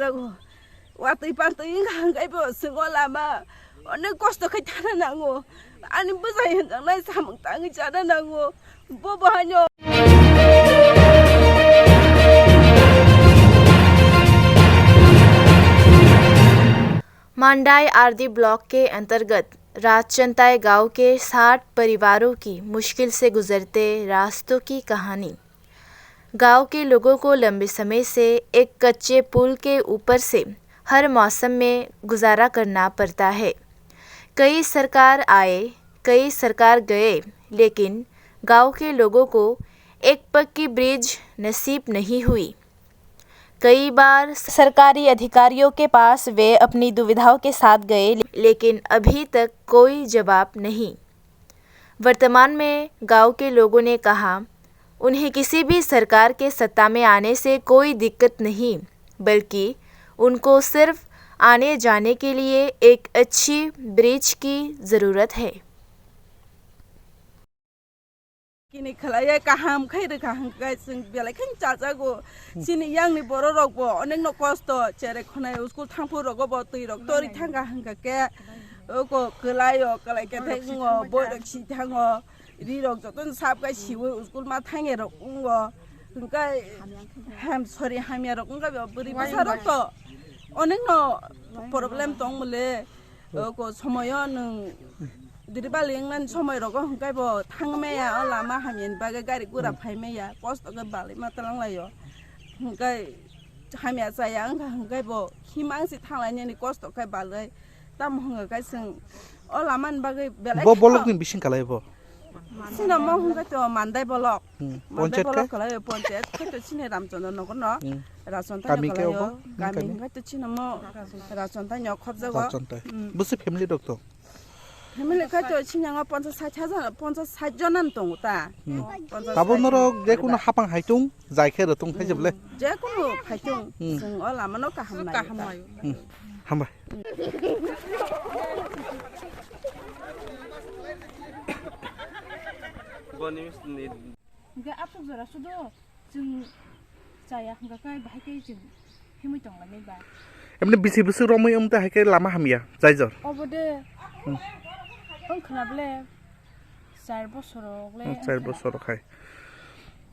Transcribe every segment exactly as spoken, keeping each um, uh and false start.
Watwi pantwi wngkha hwnkhe bo chwng o lama onek kosto khai thana nango. Ani bwsai hwnjaknai samung tangwi chana nango. Bo bo haino. मांडाई RD block के अंतर्गत राजचंताई गांव के साठ परिवारों की मुश्किल से गुजरते रास्तों की कहानी। गांव के लोगों को लंबे समय से एक कच्चे पुल के ऊपर से हर मौसम में गुजारा करना पड़ता है। कई सरकार आए, कई सरकार गए, लेकिन गांव के लोगों को एक पक्की ब्रिज नसीब नहीं हुई। कई बार सरकारी अधिकारियों के पास वे अपनी दुविधाओं के साथ गए, लेकिन अभी तक कोई जवाब नहीं। वर्तमान में गांव के लोगों ने कहा, उन्हें किसी भी सरकार के सत्ता में आने से कोई दिक्कत नहीं, बल्कि उनको सिर्फ आने जाने के लिए एक अच्छी ब्रिज की ज़रूरत है। Kini khlaiya kaham khai rwkha hwnkhe chwng belai kheno chajago. Chini yangni borok rok bo onek no kosto, cherai khwnai school thangphuru rogo bo twi rok tori thangkha hwnkha khe oko kwlai o kwlai khe thai wngo boi rok si thango. Ri rok jotono sap khai siwi school ma thangya rok wngo. Hwnkhe ham sorry hamya rok wngkha bwrwi bwsa rok to onek no problem tong mole. Oko somoyo nwng diri bali wngnani somoi rogo hwnkhe bo thang maya o lama hamya ni bagwi gari gura phai maya kosto khe balai ma twlang laio. Hwnkhe hamya chaya wngkha hwnkhe bo himang si thang lainani kosto khe balai. Tamo hwnkha khe chwng o lama ni bagwi belai. Bo kheno bolok ni bising kalai bo. Chini omo hwnkhe to Mandai bolok. Hmm. Mandai Ponchayat bolok khe? Kwlai o ponchayat khe to chini Ramchandra Nagar no. Hmm. Rajchontai no kami khe kwlai o obo? Kami kami? Hwnkhe to chini omo Rajchontai no khobjago. Rajchontai. Hmm. Bwswk family rok to? Family khe to chini omo ponchas sait hajar, ponchas sait jona no tongo ta. Hmm. Ponchas sait. Tabuk norok je kono hapang haitung jai khe rwtung khai je bole. Hmm. Je kono phaitung. Hmm. Chwng o lama no kaham nai. Kaham nai. Hmm. Hambai. Hwnkhe aswk jora sudo chwng chaya hwnkha khe bahai khe chwng himwi tonglaimai ba. Emni bisi bwswk romwi wng tei hai khe lama hamya, jaijor. Obo de. Hmm. Wng khwna bole char bosor rok le. Hmm, char bosor rok hai.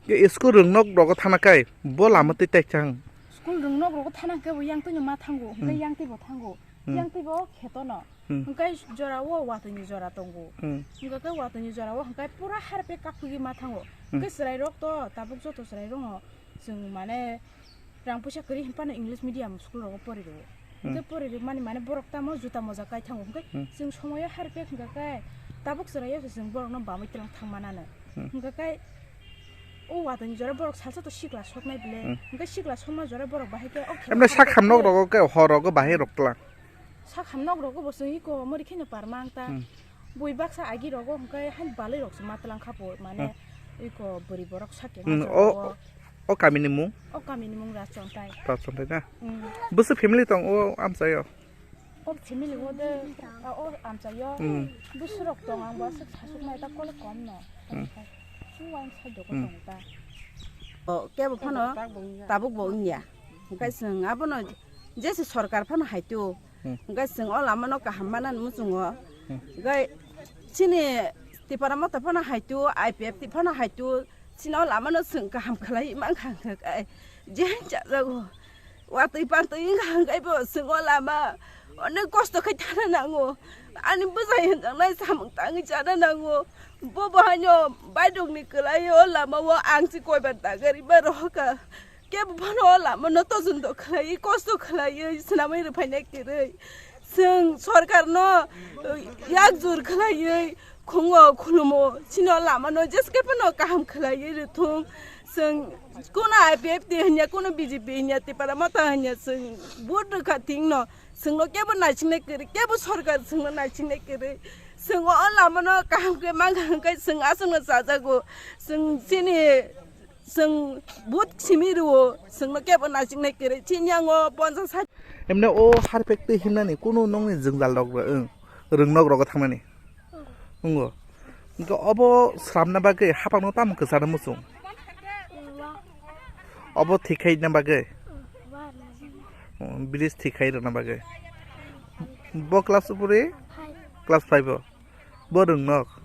Ye school rwngnok rogo thana kai bo lama tei taithang. School rwngnok rogo thana khe bo yang twi no ma thango, hwnkhe hmm yang twi bo thango. Hmm. Yang twi bo kheto no. Hmm. Hwnkhe jora o watwi ni jora tongo. Hmm. Hwnkhe watwi ni jora o hwnkhe pura harpe kaphugwi ma thango. Hmm. Hwnkhe chwrai rok to tabuk joto chwrai rok no chwng mane rang puisa kwrwi hinphano English medium school rogo pori rwo. Hmm. Hwnkhe pori rwmani mane borok tamo juta moja kai thango. Hwnkhe hmm chwng somoyo harpe hwnkha khe tabuk chwraio se chwng borokno bamwi twlang thang manano. Hmm. Hwnkha khe o watwi ni jora borok salsa to sikla soknai bwle. Hmm. Hwnkhe sikla sokma jora borok bahai khe o kheno emne sak hamnok rogo khe hor rogo bahai rok twlang. Sak hamnok rogo bo chwng iko mori kheno parma ang ta. Hmm. Bui baksa agi rogo hwnkhe hai balai rok se ma twlang kha bo mane hmm iko bwrwi borok sak hmm, o, o, o kami ni mung? O kami ni mung Rajchontai. Rajchontai na? Hmm. Bwswk family tong o amchaio? O family o de, a, o amchaio. Hmm. Bwswk rok tong ang bo aswk sasuk nai ta kole kom no. Hmm. Uain sa dogo hmm tong ta. O kebo phano tabuk bo wngya. Hwnkhe chwng abono jese sorkar phano haitio. Hmm. Hwnkhe chwng o lamano kaham manani muchungo. Hmm. Hwnkhe chini Tipra Motha phano haitio, I P F T phano haitio, chini o lamano chwng kaham khlai mankha hwnkhe je chajago. Watwi pantwi wngkha hwnkhe bo chwng o lama onek kosto khai thana nango. Ani bwsai hwnjaknai samung tangwi chana nango. Bo bo haino baidokni kwlai o lama o ang se koibar dagari ma rohorkha. Kebo phano o lama no tojon do khlaiwi, kosto khlaiwi, swnamwi rwphaina kwrwi. Chwng sorkar no, uh, yak jur khlaiwi, khungo khulumo, chini o lama no jeske phano kaham khlaiwi rwthung. Chwng kuno I P F T hwnya, kuno B J P hwnya, Tipra Motha hwnya, chwng vote rwkha thik no. Chwngno kebo naisingni kwrwi, kebo sorkar chwngno naisingni kwrwi. Chwng o lama no kaham khe mankha hwnkhe chwng aswkno chajago. Chwng chini, chwng vote simi rwo, chwngno kebo naisingni kwrwi. Chini yango ponchas sait. Emne o harpek twi himnani kunu nokni jwngjal rok rw-, wng, rwngnok rogo thangnani. Wngo. Hwnkhe obo sramna bagwi hapangno tamo kwchana muchung? Obo thik khaina bagwi? Bridge thik khai rwna bagwi. Bo class o puri? Five. Class five o. Bo rwngnok?